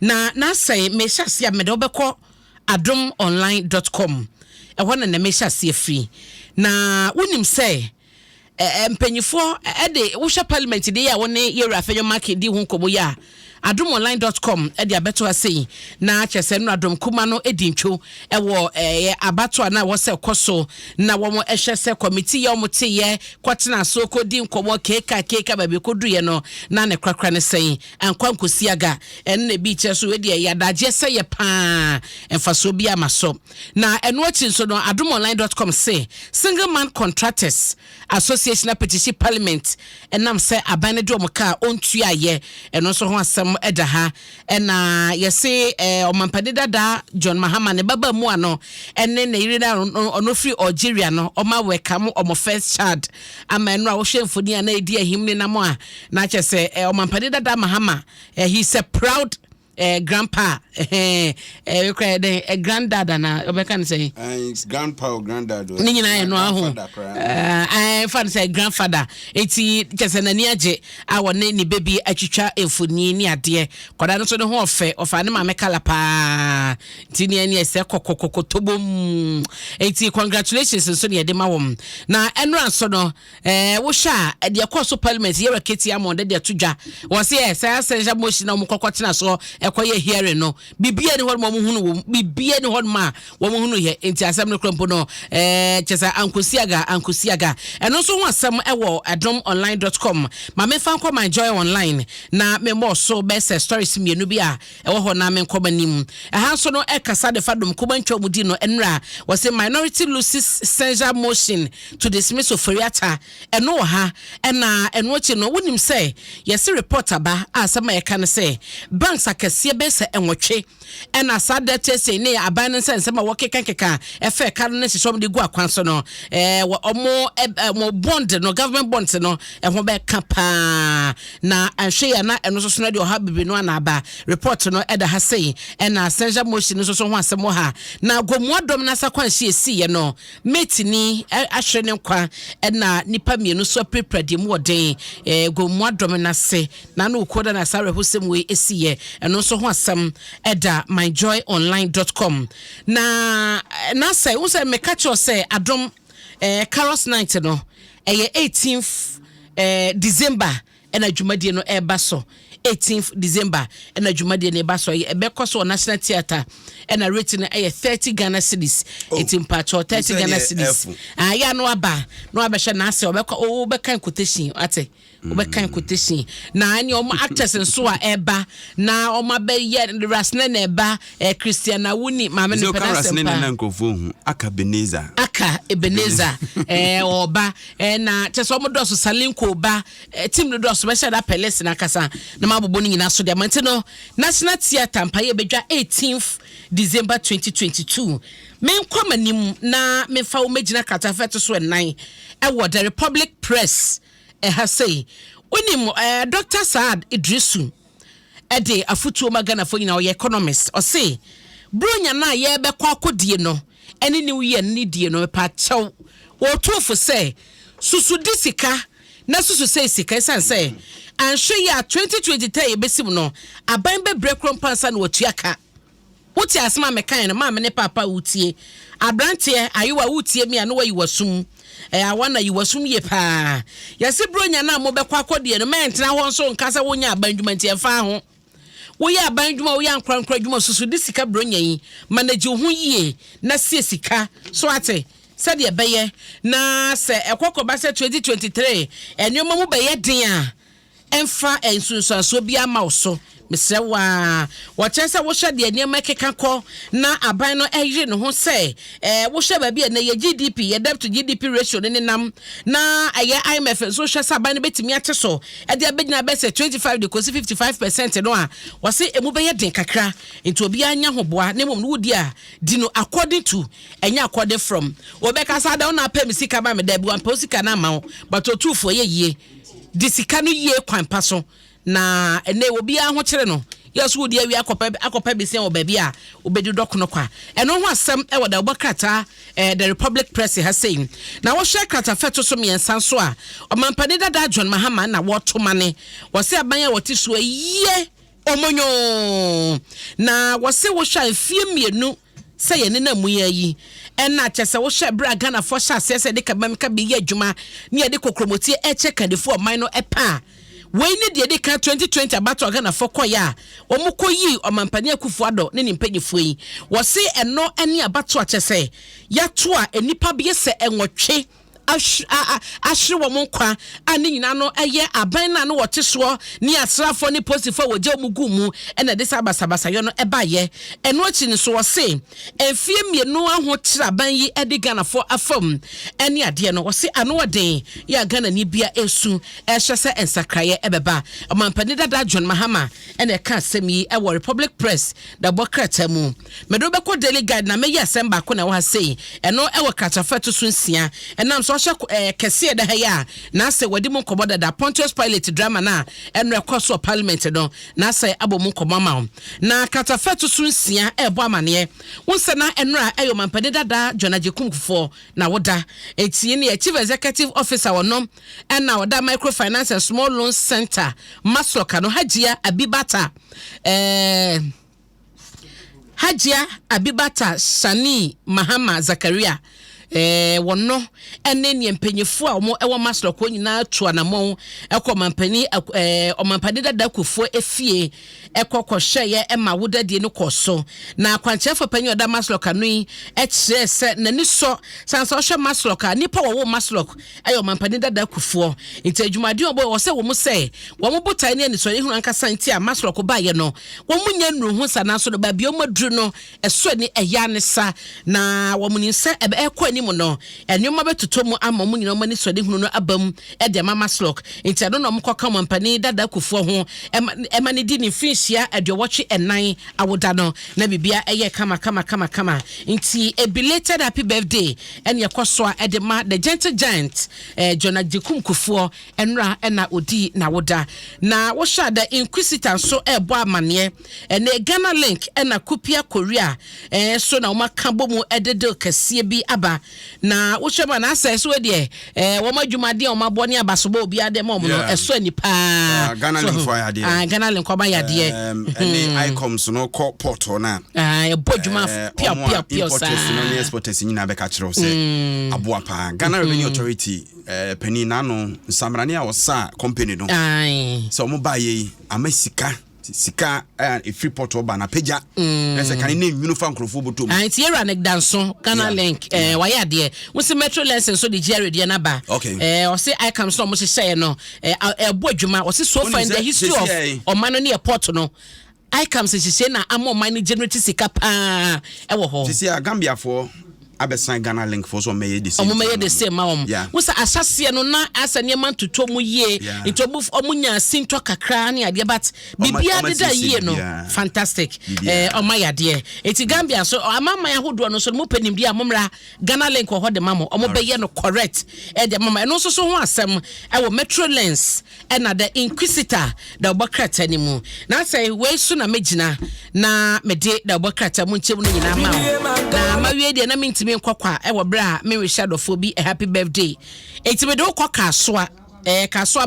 Na n'asɛe mehyɛ aseɛ a, mede wobɛkɔ adomonline.com, ɛhɔ na na mehyɛ aseɛ firi. Na wonim sɛ mpanyinfoɔ ɛde wohwɛ parliament de yɛ a, wɔne yɛwura Afenyo Markin di ho nkɔmmɔ yi a, adomonline.com ɛde abɛto ase yi. Na kyerɛ sɛ no adom kuma no di ntwo ɛwɔ ɛyɛ abato a na ɛwɔ sɛ kɔ so, na wɔn ɛhwɛ sɛ committee yɛ wɔn te yɛ kɔtena so kɔdi nkɔmmɔ keeka keeka baabi kɔduyɛ no, na ne korakora ne sɛn ankwa nkosi aga. Ɛno na ebi kyerɛ so wei deɛ yɛ adagyeɛ sɛ yɛ paa mfasoɔ bi ama so. Na ɛno akyi nso no, adomonline.com se Single Man Contractors Association apetition parliament ɛnam sɛ aban no de wɔn kaa ɔntua ayɛ. Ɛno nso ho asɛm ɛda ha. Ɛna yɛse ɔmampanin dada John Mahama ne baba mu ano ɛne ne yere no, ɔno firi Algeria no, ɔma welcome ɔmo first child ama. Ɛno a wɔhwɛ mfoni a na ɛdi ahim ne nam a, na kyerɛ sɛ ɔmampanin dada Mahama he is a proud grandpa, kura dɛ granddad ana ɔbɛka ne sɛ Grandpa or granddad. Ne nyinaa yɛ no aho fa no sɛ grandfather. Eti kyɛ sɛ n'ani agye a wɔne ne baby atwitwa mfoni ne adeɛ. Kɔda no nso ne ho ɔfɛ, ɔfa ne maame kala paa, nti ne ɛne ɛsɛ kɔkɔkɔkɔ tobom. Eti congratulations nso ne yɛde ma wɔn. Na ɛnora nso no, wohwɛ a, deɛ ɛkɔɔ so parliament, yɛwɔ KT Hammond de ato dwa wɔ se ɛ sɛ censure motion na wɔn kɔkɔ tena so ɛkɔyɛ hearing no, biribiara ni hɔ nom a wɔn hunu wɔm, biribiara ni hɔ nom a wɔn hunu yɛ. Nti asɛm no kura mpo no, kyɛ sɛ ankosi aga ankosi aga. Ɛno nso ho asɛm ɛwɔ adomonline.com. Maame fa nkɔ My Joy Online na memmɔ so bɛsɛ stories mmienu bi a ɛwɔ hɔ na menkɔ m'anim. Ɛha nso no, ɛkasa de fa dom kuma ntwa mu di no. Nnura wɔsɛ minority loses censure motion to dismiss Ofori-Atta, ɛno wɔ ha. Ɛna ɛno akyi no, wonim sɛ yɛse report aba a, asɛm a yɛka no sɛ banks akɛseɛ bɛyɛ sɛ 8 ɛna saa debt sɛ ne aban no nsɛ nsɛm a wɔkeka ɛfɛ ɛka no ne hyehyɛ ɔmo de gu akwan so no, ɔmo ɔmo bond no, government bonds no, ɛho bɛka paa. Na ahwɛ yɛ na ɛno nso so no de ɔha bebree no ana aba. Report no ɛda ha sei. Ɛna censure motion no nso so ho asɛm wɔ ha. Na Gomoa Dɔm n'asa kwan si esiiɛ no, metini ahwere ne nkwa, ɛna nipa mmienu nso apirapira deɛ mu wɔ den Gomoa Dɔm n'ase na ano okuo da na saa awerɛhosɛm wei esiiɛ. Ɛno nso ho asɛm ɛda myjoyonline.com. Na n'asɛ n sɛ meka kyerɛ sɛ Adom Carols Night no ɛyɛ 18th December ɛna dwumadie no ɛreba so. 18th December ɛna dwumadie no ɛba so. Ɛbɛkɔ so wɔ National Theatre, ɛna rate no ɛyɛ 30 Ghana cedis. Eti mpatsɔ, 30 Ghana cedis ayɛ ano aba na wabɛhwɛ n'asɛ ɔbɛkɔ ɔbɛka quotation ate, wobɛka quotation. Na ɛne ɔmo actors nso a ɛba na ɔmo abɛyɛ Rasne na ɛba Christian Awuni maame no pɛ n'asɛm pa. Na nkurɔfoɔ hu aka Ebenezer. Aka Ebenezer ɔba na kyɛ sɛ ɔmo dɔso, Salinko ba, team no dɔso. Bɛhyɛ da pɛlɛs na akasa na ma abobɔ no nyinaa so deɛ ama. Nti no, National Theatre mpa yɛ bɛdwa 18th December 2022. Menkɔ m'anim na memfa wo mɛgyina kratafa to so ɛnan ɛwɔ The Republic Press ɛha sei. Wonim Dr Saad Idrisu ɛde afotuo ma Ghanafoɔ nyinaa. Ɔyɛ economist. Ɔse buronya no a yɛbɛkɔ akɔdie no ɛne New Year no ne die no, mepa kyɛw, wɔtuofo sɛ susu di sika na susu sɛ sika, ɛsiane sɛ anhwɛ yi a, 2023 yɛbɛsi mu no, aban bɛbrɛ kuro mpansa na wɔtua ka. Wote asɛm a mekae no, maame ne papa, wotie, aberanteɛ ayewa, wotie mi a, na wayi wasum ɛyɛ awa na yi wasum yie paa. Yɛsi buronya no a mobɛkɔ akɔdeɛ no, mɛntena hɔ nso nka sɛ wonya aban dwuma nti ɛmfa ho. Woyɛ aban dwuma, woyɛ ankorankora dwuma, susu de sika buronya yi manage wo ho yie na sie sika so ate, sɛdeɛ ɛbɛyɛ na sɛ ɛkɔkɔba sɛ 2023 nneɛma mu bɛyɛ den a, ɛmfa nsunsuansoɔ bi ama wo so. Mesrɛ waa, wɔkyerɛ sɛ wohyɛ deɛ nneɛma keka kɔ na aban no ɛyere ne ho sɛ wohyɛ baabi a ɛnɛ yɛ GDP, yɛ debt to GDP ratio ne nenam, na ɛyɛ IMF nso hwɛ sɛ aban no bɛtumi ate so ɛde abɛgyina bɛ sɛ 25 de kɔsi 55% no a, wɔse emu bɛyɛ den kakra. Nti obiara nya ho boa na mmom no wodi a, di no according to, ɛnyɛ according from. Wɔbɛka sɛ ada wo na apɛ me sika ma me. Daabi, wampɛ wo sika no ama wo, but Otumfoɔ yɛ yie de sika no yie kwan pa so. Na ɛnɛ obiara ho kyerɛ no yɛ so wodi awie akɔpɛ besia wɔ baabi a wobɛdi dɔkono kwa. Ɛno ho asɛm ɛwɔ da wobɔ krataa The Republic Press ha sei. Na wɔhwɛ krataa fɛto so mmiɛnsa nso a, ɔmampanin dada John Mahama na wɔto ma ne wɔsɛ aban a wɔte so yie. Ɔmɔnyoo na wɔse wohwɛ a mfie 2 sɛ yɛne na mu yɛ yi, ɛna kyɛ sɛ wohyɛ berɛ a Ghanafoɔ hyɛ aseɛ sɛ yɛde kabamka bi yɛ adwuma ne yɛde kokromɔtie ɛkyɛ kandifoɔ ɔman no ɛpɛ a, wei ne deɛ ɛdi kan. 2020 abato a Ghanafoɔ kɔyɛ a wɔn kɔ yi Ɔmampanin Akufo Addo ne ne mpanyinfoɔ yi, wɔse ɛno ne abato a kyɛ sɛ yɛato a nnipa bɛyɛ sɛ 8 ahwere wɔn nkwa a ne nyinaa no ɛyɛ aban no a no wɔte soɔ ne asraafoɔ ne polisifoɔ a wɔgya wɔn gu mu ɛna ɛde saa basabasayɔ no ɛbaeɛ. Ɛno akyi no so, wɔse mfie 2 ahokyerɛ aban yi ɛde Ghanafoɔ afam ɛne adeɛ no, wɔse ano ɔden yɛ a Ghana ni bia esu ɛhyɛ sɛ nsakraeɛ ɛbɛba. Ɔmampanin dada John Mahama ɛna ɛka asɛm yi ɛwɔ Republic Press dabɔ krataa mu. Mɛde wobɛkɔ Daily Guide na mɛyi asɛm baako na ɛwɔ ha sei. Ɛno ɛwɔ kratafa ɛto so 6. Ɛnam sɛ ɔhyɛ kɛseɛ da ha yi a na asɛ wɔde mu nkɔmmɔ dada, Pontius Pilate drama no a ɛno ɛkɔ so wɔ parliament no na asɛ abɔ mu nkɔmmɔ ama wo. Na kratafa ɛto so 6 ɛɛbɔ amanneɛ wo nsɛ na ɛnora ɛyɛ ɔmampanin dada John Agyekum Kufuor na woda eti ne chief executive officer wɔnom ɛna ɔda Microfinance and Small Loan Center, MASLOC no, Hajia Abibata Sani Mahama Zakaria, wɔno ɛne neɛ mpanyinfoɔ a wɔn ɛwɔ MASLOC wɔn nyinaa to anammɔn ɛkɔ ɔmampanin dada Kufuor efie ɛkɔ kɔhwɛeɛ ɛma wodadie no kɔ so. Na akwankyerɛfoɔ panyin a ɔda MASLOC ano yi ɛkyerɛ sɛ n'ani sɔ san sɛ ɔhwɛ MASLOC a nipa wɔwɔ MASLOC ɛyɛ ɔmampanin dada Kufuor, nti adwumaden ɔbɔ wɔ sɛ wɔn sɛ wɔn botae ne anisɔre ehunu ankasa nti a MASLOC baayɛ no, wɔn nyɛ nnuru ho sa, nanso no baabi a wɔn aduru no ɛso ani ɛyɛ ane sa na wɔn nim sɛ ɛbɛ ɛkɔ anim no nneɛma bɛtotɔ mu ama wɔn nyinaa wɔn ani sɔre hunu no aba mu ɛde ama MASLOC. Nti ɛno na wɔn kɔka ɔmampanin dada Kufuor ho ɛma ne di ne mfinhyia 84 awoda no na biribia ɛyɛ kama kama kama kama. Nti a belated happy birthday ɛne ɛkɔ so a ɛde ma the gentle giant John Agyekum Kufuor. Ɛnora ɛna odi n'awoda. Na wɔhyɛ the Inquisitor nso ɛrebɔ amanneɛ ɛnɛ Ghana Link ɛna Kupia Korea so na wɔn aka bɔ mu ɛde deal kɛseɛ bi aba. Na wohyɛ mu a n'asɛ so deɛ wɔn adwumadeɛ a wɔn abɔ ne abasobɔ obiara de ma wɔn no ɛso ani paa. Ah, Ghana Link fo ayɛ adeɛ. Ah, Ghana Link ɔba yɛ adeɛ. Ɛne ICUMS no kɔ port hɔ no a Ah, ɛbɔ adwuma pia ɔmo pia a pia importers no ne saa. exporters nyinaa bɛka kyerɛ wo sɛ aboa paa. Ghana Revenue Authority panin n'ano nsamrane a ɔsa company no sɛ ɔmo baayɛ yi ama sika a ɛfiri port hɔ ba na pagya ɛsɛ kane ne nwunu fa nkurɔfoɔ bɔtɔ mu. Ah, nti yɛwura ne danso Ghana Link wayɛ adeɛ. Wosi Metro Lens nso de GRA deɛ naba. Ɔsi ICUMS na ɔmo hyehyɛɛ no ɛbɔ adwuma. Ɔsi so far in the Wonim sɛ history of seesei yi- ɔman no ne airport no, ICUMS nhyehyɛ na ama ɔman no generate sika paa ɛwɔ hɔ. Sisi a Gambiafoɔ abɛsan Ghana Link foɔ so ɔmɛyɛ the same Ɔmo mɛyɛ thing. The same ma wɔn. Wosa ahyɛseɛ no na asɛ nneɛma ntotɔ mu yie nti ɔmo nya sintɔ kakra ne adeɛ, but biribiara Ɔmo deda asiesie yie no. Biribiara. Fantastic. Biribiara. Ɔmo ayɛ adeɛ. Eti Gambia so amaman ahodoɔ no nso no, mo pɛ nimdeɛ a, mo mmra, Ghana Link wɔ hɔ de ma mo. Ɔmo bɛyɛ no correct ɛde ama mo. Ɛno nso so ho asɛm ɛwɔ Metro Lens ɛna the Inquisitor da ɔbɔ krataa no mu. Na sɛ wei so na megyina na mede da ɔbɔ krataa mu nkyɛm no nyinaa ma wo na mawie deɛ na mentumi nkɔ kwa ɛwɔ berɛ a merehyɛ adɔfoɔ bi a happy birthday. Enti mede wokɔ Kasoa, Kasoa.